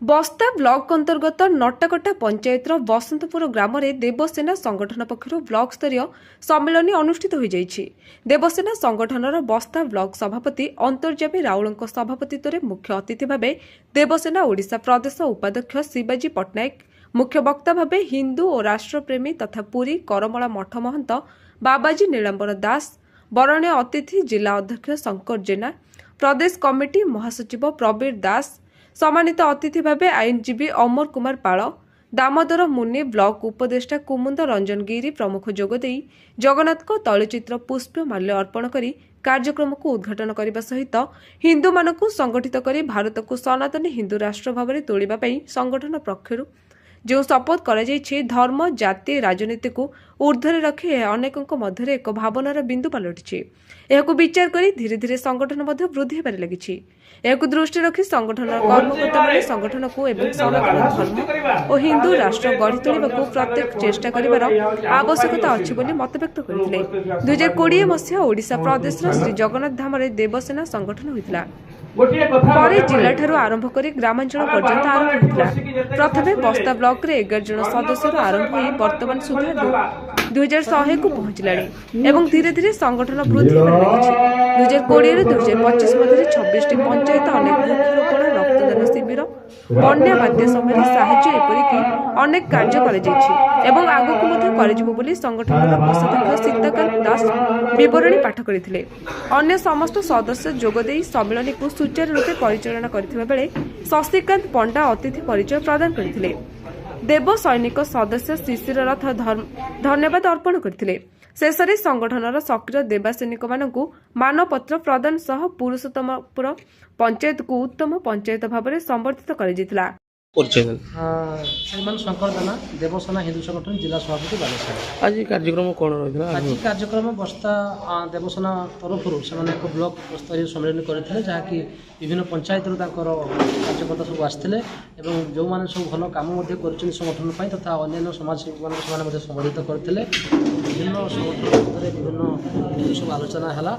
ବସ୍ତା ବ୍ଲକ ଅନ୍ତର୍ଗତ ନଟାକଟା ପଞ୍ଚାୟତର ବସନ୍ତପୁର ଗ୍ରାମରେ ଦେବସେନା ସଂଗଠନ ପକ୍ଷରୁ ବ୍ଲକ ସ୍ତରୀୟ ସମ୍ମିଳନୀ ଅନୁଷ୍ଠିତ ହୋଇଯାଇଛି। ଦେବସେନା ସଂଗଠନର ବସ୍ତା ବ୍ଲକ ସଭାପତି ଅନ୍ତର୍ଯାମୀ ରାଉଳଙ୍କ ସଭାପତିତ୍ୱରେ ମୁଖ୍ୟ ଅତିଥି ଭାବେ ଦେବସେନା ଓଡ଼ିଶା ପ୍ରଦେଶ ଉପାଧ୍ୟକ୍ଷ ଶିବାଜୀ ପଟ୍ଟନାୟକ, ମୁଖ୍ୟ ବକ୍ତା ଭାବେ ହିନ୍ଦୁ ଓ ରାଷ୍ଟ୍ରପ୍ରେମୀ ତଥା ପୁରୀ କରମଳା ମଠ ମହନ୍ତ ବାବାଜୀ ନୀଳାମ୍ବର ଦାସ, ବରଣ୍ୟ ଅତିଥି ଜିଲ୍ଲା ଅଧ୍ୟକ୍ଷ ଶଙ୍କର ଜେନା, ପ୍ରଦେଶ କମିଟି ମହାସଚିବ ପ୍ରବୀର ଦାସ, ସମ୍ମାନିତ ଅତିଥି ଭାବେ ଆଇନଜୀବୀ ଅମର କୁମାର ପାଳ, ଦାମୋଦର ମୁନି, ବ୍ଲକ ଉପଦେଷ୍ଟା କୁମୁନ୍ଦ ରଞ୍ଜନ ଗିରି ପ୍ରମୁଖ ଯୋଗଦେଇ ଜଗନ୍ନାଥଙ୍କ ତୈଳଚିତ୍ର ପୁଷ୍ପମାଲ୍ୟ ଅର୍ପଣ କରି କାର୍ଯ୍ୟକ୍ରମକୁ ଉଦ୍ଘାଟନ କରିବା ସହିତ ହିନ୍ଦୁମାନଙ୍କୁ ସଂଗଠିତ କରି ଭାରତକୁ ସନାତନୀ ହିନ୍ଦୁ ରାଷ୍ଟ୍ର ଭାବରେ ତୋଳିବା ପାଇଁ ସଂଗଠନ ପକ୍ଷରୁ ଯେଉଁ ଶପଥ କରାଯାଇଛି, ଧର୍ମ, ଜାତି, ରାଜନୀତିକୁ ଉର୍ଦ୍ଧ୍ୱରେ ରଖି ଏହା ଅନେକଙ୍କ ମଧ୍ୟରେ ଏକ ଭାବନାର ବିନ୍ଦୁ ପାଲଟିଛି। ଏହାକୁ ବିଚାର କରି ଧୀରେ ଧୀରେ ସଂଗଠନ ମଧ୍ୟ ବୃଦ୍ଧି ହେବାରେ ଲାଗିଛି। ଏହାକୁ ଦୃଷ୍ଟିରେ ରଖି ସଂଗଠନର କର୍ମକର୍ତ୍ତାମାନେ ସଂଗଠନକୁ ଏବଂ ସନାତନ ଧର୍ମ ଓ ହିନ୍ଦୁ ରାଷ୍ଟ୍ର ଗଢ଼ି ତୋଳିବାକୁ ପ୍ରତ୍ୟେକ ଚେଷ୍ଟା କରିବାର ଆବଶ୍ୟକତା ଅଛି ବୋଲି ମତବ୍ୟକ୍ତ କରିଥିଲେ। 2020 ମସିହା ଓଡ଼ିଶା ପ୍ରଦେଶର ଶ୍ରୀ ଜଗନ୍ନାଥ ଧାମରେ ଦେବସେନା ସଂଗଠନ ହୋଇଥିଲା। ପରେ ଜିଲ୍ଲାଠାରୁ ଆରମ୍ଭ କରି ଗ୍ରାମାଞ୍ଚଳ ପର୍ଯ୍ୟନ୍ତ ଆରମ୍ଭ ହୋଇଥିଲା। ପ୍ରଥମେ ବସ୍ତା ବ୍ଲକରେ 11 ଜଣ ସଦସ୍ୟରୁ ଆରମ୍ଭ ହୋଇ ବର୍ତ୍ତମାନ ସୁଦ୍ଧା 2100କୁ ପହଞ୍ଚିଲାଣି ଏବଂ ଧୀରେ ଧୀରେ ସଂଗଠନ ବୃଦ୍ଧି ହେବାରେ ଲାଗିଛି। 2020ରୁ 2025 ମଧ୍ୟରେ 26ଟି ପଞ୍ଚାୟତ, ଅନେକ ବୃକ୍ଷରୋପଣ, ରକ୍ତଦାନ ଶିବିର, ବନ୍ୟା ବାତ୍ୟା ସମୟରେ ସାହାଯ୍ୟ, ଏପରିକି ଅନେକ କାର୍ଯ୍ୟ କରାଯାଇଛି ଏବଂ ଆଗକୁ ମଧ୍ୟ କରାଯିବ ବୋଲି ସଂଗଠନର କୋଷାଧ୍ୟକ୍ଷ ସୀତାକାନ୍ତ ଦାସ ବିବରଣୀ ପାଠ କରିଥିଲେ। ଅନ୍ୟ ସମସ୍ତ ସଦସ୍ୟ ଯୋଗଦେଇ ସମ୍ମିଳନୀକୁ ସୁଚାରୁ ରୂପେ ପରିଚାଳନା କରିଥିବା ବେଳେ ଶଶିକାନ୍ତ ପଣ୍ଡା ଅତିଥି ପରିଚୟ ପ୍ରଦାନ କରିଥିଲେ। ଦେବ ସୈନିକ ସଦସ୍ୟ ଶିଶିର ରଥ ଧନ୍ୟବାଦ ଅର୍ପଣ କରିଥିଲେ। ଶେଷରେ ସଂଗଠନର ସକ୍ରିୟ ଦେବାସୈନିକମାନଙ୍କୁ ମାନପତ୍ର ପ୍ରଦାନ ସହ ପୁରୁଷୋତ୍ତମପୁର ପଞ୍ଚାୟତକୁ ଉତ୍ତମ ପଞ୍ଚାୟତ ଭାବରେ ସମ୍ବର୍ଦ୍ଧିତ କରାଯାଇଥିଲା। ପରିଚୟ ଦେଲେ। ଶ୍ରୀମାନ ଶଙ୍କର ଦାନା, ଦେବସେନା ହିନ୍ଦୁ ସଂଗଠନ ଜିଲ୍ଲା ସଭାପତି, ବାଲେଶ୍ୱର। ଆଜି କାର୍ଯ୍ୟକ୍ରମ କ'ଣ ରହିଥିଲା? ଆଜି କାର୍ଯ୍ୟକ୍ରମ ବସ୍ତା ଦେବସେନା ତରଫରୁ ସେମାନେ ଏକ ବ୍ଲକ ସ୍ତରୀୟ ସମ୍ମିଳନୀ କରିଥିଲେ, ଯାହାକି ବିଭିନ୍ନ ପଞ୍ଚାୟତରୁ ତାଙ୍କର କାର୍ଯ୍ୟକର୍ତ୍ତା ସବୁ ଆସିଥିଲେ ଏବଂ ଯେଉଁମାନେ ସବୁ ଭଲ କାମ ମଧ୍ୟ କରିଛନ୍ତି ସଂଗଠନ ପାଇଁ ତଥା ଅନ୍ୟାନ୍ୟ ସମାଜସେବୀମାନଙ୍କୁ ସେମାନେ ମଧ୍ୟ ସମ୍ବୋଧିତ କରିଥିଲେ। ବିଭିନ୍ନ ସଂଗଠନ ମଧ୍ୟରେ ବିଭିନ୍ନ ସବୁ ଆଲୋଚନା ହେଲା।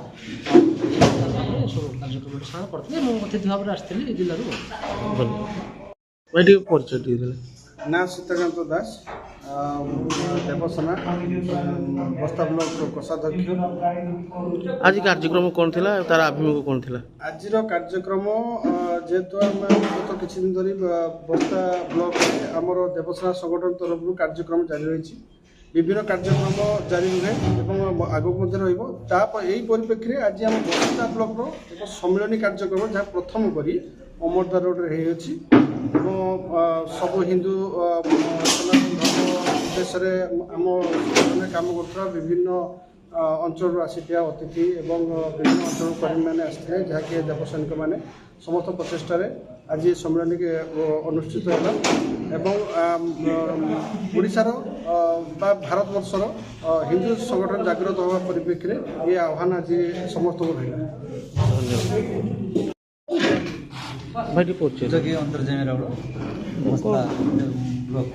ସବୁ କାର୍ଯ୍ୟକ୍ରମଟି ସେମାନେ କରିଥିଲେ। ମୁଁ ଅତିଥି ଭାବରେ ଆସିଥିଲି ଜିଲ୍ଲାରୁ। ଭାଇ, ଟିକେ ପରିଚୟ ଟିକେ ଦେଲେ। ନା, ସୀତାକାନ୍ତ ଦାସ, ମୁଁ ଦେବସେନା ବସ୍ତା ବ୍ଲକର କୋଷାଧ୍ୟକ୍ଷ। ଆଜି କାର୍ଯ୍ୟକ୍ରମ କ'ଣ ଥିଲା, ତାର ଆଭିମୁଖ୍ୟ କ'ଣ ଥିଲା? ଆଜିର କାର୍ଯ୍ୟକ୍ରମ, ଯେହେତୁ ଆମେ ଗତ କିଛି ଦିନ ଧରି ବସ୍ତା ବ୍ଲକରେ ଆମର ଦେବସେନା ସଂଗଠନ ତରଫରୁ କାର୍ଯ୍ୟକ୍ରମ ଜାରି ରହିଛି, ବିଭିନ୍ନ କାର୍ଯ୍ୟକ୍ରମ ଜାରି ରୁହେ ଏବଂ ଆଗକୁ ମଧ୍ୟ ରହିବ। ତାପରେ ଏହି ପରିପ୍ରେକ୍ଷୀରେ ଆଜି ଆମ ବସ୍ତା ବ୍ଲକର ଏକ ସମ୍ମିଳନୀ କାର୍ଯ୍ୟକ୍ରମ, ଯାହା ପ୍ରଥମ କରି ଅମରଦା ରୋଡ଼ରେ ହେଇଅଛି ଏବଂ ସବୁ ହିନ୍ଦୁ ସନାତନ ଧର୍ମ ଉଦ୍ଦେଶ୍ୟରେ ଆମ ସଂଗଠନରେ କାମ କରୁଥିବା ବିଭିନ୍ନ ଅଞ୍ଚଳରୁ ଆସିଥିବା ଅତିଥି ଏବଂ ବିଭିନ୍ନ ଅଞ୍ଚଳରୁ କର୍ମୀମାନେ ଆସିଥିଲେ, ଯାହାକି ଦେବସୈନିକମାନେ ସମସ୍ତ ପ୍ରଚେଷ୍ଟାରେ ଆଜି ଏ ସମ୍ମିଳନୀ ଅନୁଷ୍ଠିତ ହେଲା ଏବଂ ଓଡ଼ିଶାର ବା ଭାରତବର୍ଷର ହିନ୍ଦୁ ସଂଗଠନ ଜାଗ୍ରତ ହେବା ପରିପ୍ରେକ୍ଷୀରେ ଏ ଆହ୍ୱାନ ଆଜି ସମସ୍ତଙ୍କୁ ରହିଲା। ଧନ୍ୟବାଦ। ଭାଇ, ଟିକେ ପରିଚୟ ଦେଲେ। ଯୋଗୀ ଅନ୍ତର୍ଯାମୀ ରାଉଳ, ବସ୍ତା ବ୍ଲକ।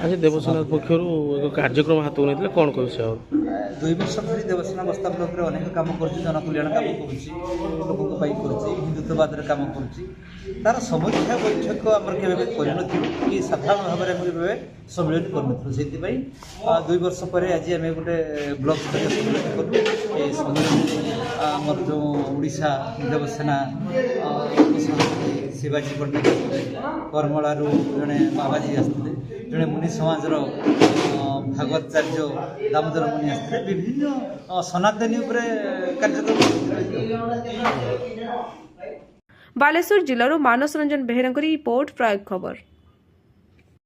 ଆଜି ଦେବସେନା ପକ୍ଷରୁ ଏକ କାର୍ଯ୍ୟକ୍ରମ ହାତକୁ ନେଇଥିଲେ, କ'ଣ କହିବେ ସେ ବାବଦରେ? 2 ବର୍ଷ ଧରି ଦେବସେନା ବସ୍ତା ବ୍ଲକରେ ଅନେକ କାମ କରୁଛି, ଜନକଲ୍ୟାଣ କାମ କରୁଛି, ଲୋକଙ୍କ ପାଇଁ କରୁଛି, ହିନ୍ଦୁତ୍ୱବାଦରେ କାମ କରୁଛି। ତାର ସମୀକ୍ଷା ବୈଠକ ଆମର କେବେ ବି କରିନଥିଲୁ କି ସାଧାରଣ ଭାବରେ ଆମେ କେବେ ସମ୍ମିଳନୀ କରିନଥିଲୁ। ସେଇଥିପାଇଁ 2 ବର୍ଷ ପରେ ଆଜି ଆମେ ଗୋଟେ ବ୍ଲକ ସ୍ତରୀୟ ସମ୍ମିଳନୀ କଲୁ। ଏ ସମ୍ମିଳନୀରେ ଆମର ଯେଉଁ ଓଡ଼ିଶା ଦେବସେନା ଉପସଭାପତି ଶିବାଜୀ ପଟ୍ଟନାୟକ ଆସିଥିଲେ, କରମଳାରୁ ଜଣେ ବାବାଜୀ ଆସିଥିଲେ, ଜଣେ ମୁନି ସମାଜର ଭାଗବତାଚାର୍ଯ୍ୟ ଦାମୋଦର ମୁନି ଆସିଥିଲେ। ବିଭିନ୍ନ ସନାତନୀ ଉପରେ କାର୍ଯ୍ୟକ୍ରମ ରହିଥିଲା। ବାଲେଶ୍ୱର ଜିଲ୍ଲାରୁ ମାନସ ରଞ୍ଜନ ବେହେରାଙ୍କ ରିପୋର୍ଟ, ପ୍ରୟୋଗ ଖବର।